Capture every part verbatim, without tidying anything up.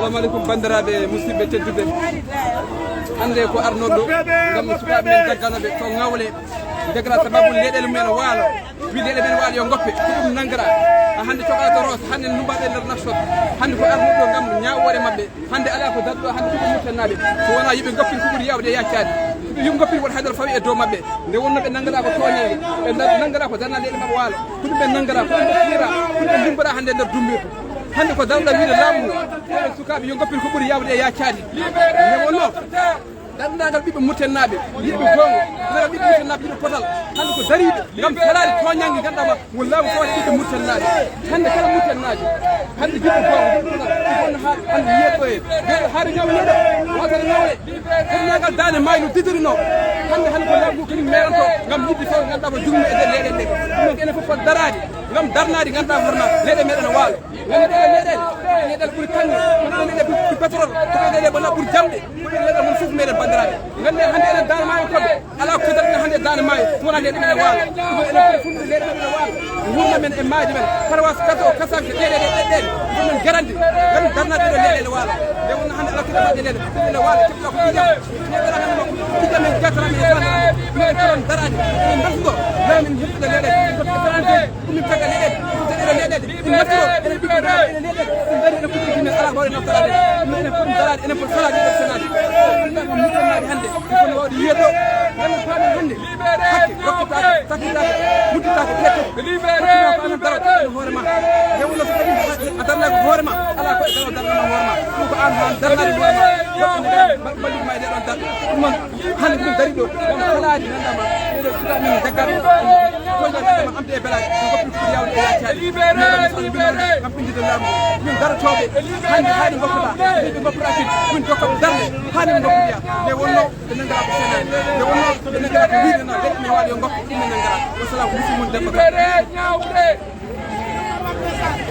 Assalamu aleykum, banndiraaɓe musidɓe tedduɓe. Hannde ko arnooɗo ngam sukaaɓe men jagganooɓe to Ngawle, ndegra sababu leyɗeele mumen waalo. Wi leyɗe men waalo yo ngoppe, ko ɗum nanngara. A hannde cokala to Roos, hannde numbaɓe nder Nouakchott. Hannde ko arnooɗo ngam ñaawoore maɓɓe. Hannde alaa ko darɗo hannde ko Murtennaaɓe. So wonaa yimɓe ngoppin ko ɓuri yaawde e yaccaade. Yimɓe ngoppin won haydara fawi e dow maɓɓe. Nde wonno ɓe nanngara ko tooñange. Ɓe nanngara ko darnaa leyɗe maɓɓe waalo. Ko ɗum ɓe nanngara, ko ɗum ɓe fiira, ko ɗum ɓe ndimmbora hannde nder dumbirdu. Hannde ko darɗo wiide laamu ngu. Oɗon sukaaɓe yo ngoppin ko ɓuri yaawde e yaccaade. Nde wonno darnaagal ɓiɓɓe Murtennaaɓe, yiɗɓe goonga, darnaagal ɓiɓɓe Murtennaaɓe, yiɗɓe potal. Hannde ko dariiɓe ngam salaade tooñannge ngannduɗaa ma won laamu fawata ɓiɓɓe Murtennaaɓe. Hannde kala Murtennaajo, hannde yiɗɓe goonga, yiɗɓe potal, ɗum wonno haa hannde yiyat ɗo e ɓeɗo haare ñaw ñaw, wata ñawle. Darnaagal Daande Maayo no didiri no. Hannde, hannde ko laamu ngu kañum meeranto ngam yiɗde fawa ngannduɗaa ko jugmu e nder leyɗe ɗe. Ɗum noon ko enen fof foti daraade ngam darnaade ngannduɗaa hoore ma leyɗe meɗen waalo. Ngannduɗaa leyɗe, leyɗe ɓuri kañum, kono leyɗe ɓuri pétrole, kono leyɗe bona ɓuri jamɗe, kono leyɗe mon fof meɗen banndiraaɓe. Ngannde hannde enen Daande Maayo koɓe, alaa ko darɗen hannde Daande Maayo, wonaa leyɗe men waalo. Ɗum enen fof leyɗe men waalo. Wuurna men e maaje men, kala waas kaso, kasanke, ɗeɗe, ɗe, ɗe, ɗe, ko men garandi, ngam darnaade ɗo leyɗe waalo. Nde wonno hannde alaa ko darɗe leyɗe, leyɗe waalo, keɓɗa ko ɗiɗam. Neɗɗo hannde makko, ɗiɗam men, jataram men, fandaram men, men kalan daraade, men mbasgo, laamin heɓɓude leyɗe, ɗum taga leyɗe, ɗum taga leyɗe, ɗum naftoro, enen ɓiɓɓe ene leyɗe, ɗum dari ene kuɗi men, alaa ko wawde naftoraade, ɗum enen foti daraade, enen foti salaade, enen foti senaade. Ɗum ɗaɓɓi mutannaaɓe hannde, ɗum foti wawde yiyeede ɗo, walla paamen hannde, hakke, rokkitaake, sakkitaake, mudditaake, teete, foti ma ko amen daro, ɗum hoore ma. Nde wonno so tawi a darnaaki ko hoore ma, alaa ko e daro darnama hoore ma, ɗum ko aan haan darnaade hoore ma, woɓɓe ne mba-, mballude ma e ɗee ɗoon darɗe. Ɗum noon, hannde ɗum dari ɗo, ngam salaade ngannduɗaa ma, ɗeɗo sukaaɓe men jaggaaɓe, koyɗa ɓe ma amde e belaaɗe, ko goppe ɗum yawde e yaccaade. Min ɗo mi salminoore ngam ɓinndude laamu ngu. Min darotooɓe, hannde haa nde ngoppoɗaa, min ɓe ngoppoɗaa kadi, min jokka ɓe darnde, haa nde ngoppoɗaa. Nde wonno, ɓe nanngara ko senaade. Nde wonno, ɓe nanngara ko wiide na, leɗɗe men waalo yo ngoppo, ɗum ɓe nanngara. Wasalaam, musidɗo mon Demmba Ka.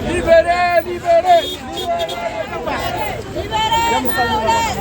Libéré, libéré, libéré.